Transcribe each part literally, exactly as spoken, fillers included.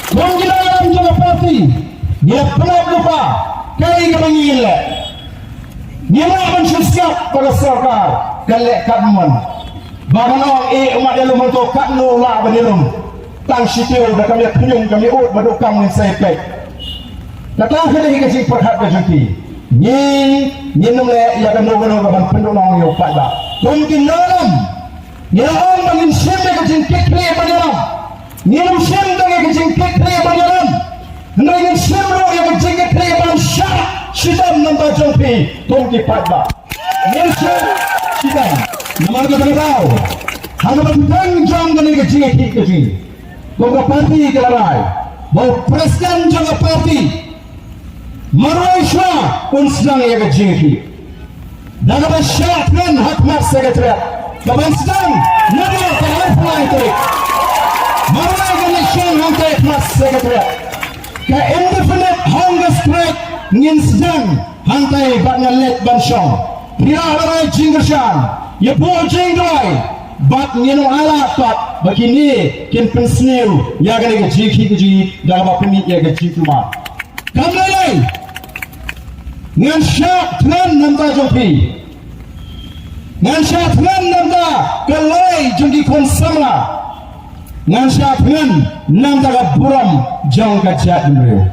Kum ki nongïalam jong ka party, ngi la pynlong lypa kaei kaba ngi leh. Ngi lah ban shu sngap ba ka sorkar ka leh katba mon. Ba ngan ong, eh, u Mat Ïalum hangto katno u lah ban ïalum. Tang shi taïew da kam ïa khñium kam ïa ud ba duk kam ngin sa ïa peit. Kata ka dei ka jingpyrkhat ka jong ki. Ngi ngin ym leh ïa kano kano ka ban pynduhnong ïa u paidbah. Kum ki nongïalam, ngi la ong ba ngin shim ïa ka jingkitkhlieh ban ïalam. Ngin ym shim tang ïa ka jingkitkhlieh ban ïalam. Hynrei ngin shim ruh ïa ka jingkitkhlieh ban shah shitom na bynta jong phi kum ki paidbah. Ngin shah shitom. Namar kata ka daw, ha kaba kyrteng jong kane ka jingïakhih ka jong ngi, kum ka party ka la rai ba u president jong ka party marwei shuwa un sdang ïa ka jingïakhih. Da kaba shah thngan ha khmat Secretariat, kaban sdang naduh ka arphew lai tarik. Marwei kan ïashong hangtai ha khmat Secretariat. Ka indefinite hunger strike ngin sdang hangtai bad ngan leit ban shong. Phi lah ban ai jingkyrshan, ïa buh jingduwai, bad ngin ym ailad pat ba kine kin pynsniew ïa kane ka jingïakhih ka jong ngi da kaba pynmih ïa ka jingkulmar. Kam lei lei, ngan shah thngan na bynta jong phi. Ngan shah thngan na bynta ka lawei jong ki khun samla. Ngan shah thngan na bynta ka burom jong ka jaitbynriew.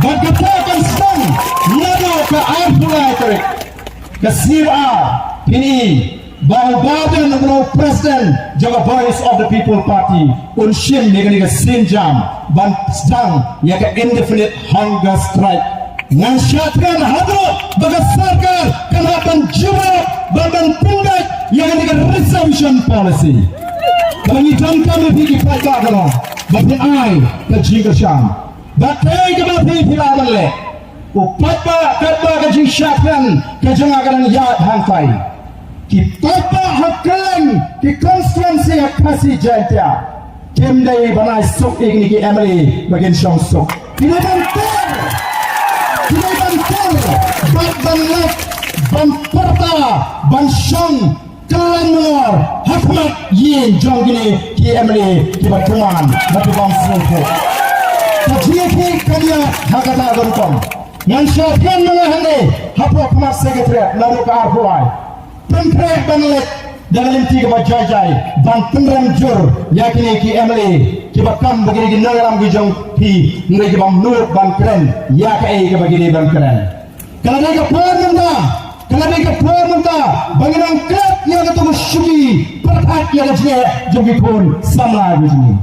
Bad kata kan sdang naduh ka arphew lai tarik. Ka sngi ba ar, phin i ba u Bah Ardent uba long u president jong ka Voice of the People Party un shim ïa kane ka sienjam ban sdang ïa ka indefinite hunger strike. Ngan shah thngan haduh ba ka sorkar kan hap ban jubab bad ban pyndait ïa kane ka reservation policy. Kaba ngi donkam ïa phi ki paidbah ka long ba phin ai ka jingkyrshan. Bad kaei kaba phi phi lah ban leh. U paidbah, katba ka jingshah thngan ka jong nga ka dang ïaid hangtai. Ki paidbah ha kylleng ki constituency ha Khasi Jaintia kim dei ban ai suk ïa kine ki M L A ba kin shong suk. Ki dei ban tur, ki dei ban tur bad ban leit ban pyrta ban shong kylleng nongor ha khmat ïing jong kine ki M L A kiba tymmen bad kiba ym sngewthuh. Ka jingïakhih kan ïaid ha kata ka rukom. Ngan shah thngan ma nga hangne hapoh khmat Secretariat naduh ka arphew lai. Pynkhreh ban leit da ka lynti kaba jai jai ban pynrem jur ïa kine ki M L A kiba kam ba kine ki nongïalam ki jong phi, hynrei kiba ym nud ban kren ïa kaei kaba ki dei ban kren. Ka la dei ka por mynta, ka la dei ka por mynta ba ngin ong klet ïa kato ka shuki pyrkhat ïa ka jingeh jong ki khun samla ka jong ngi.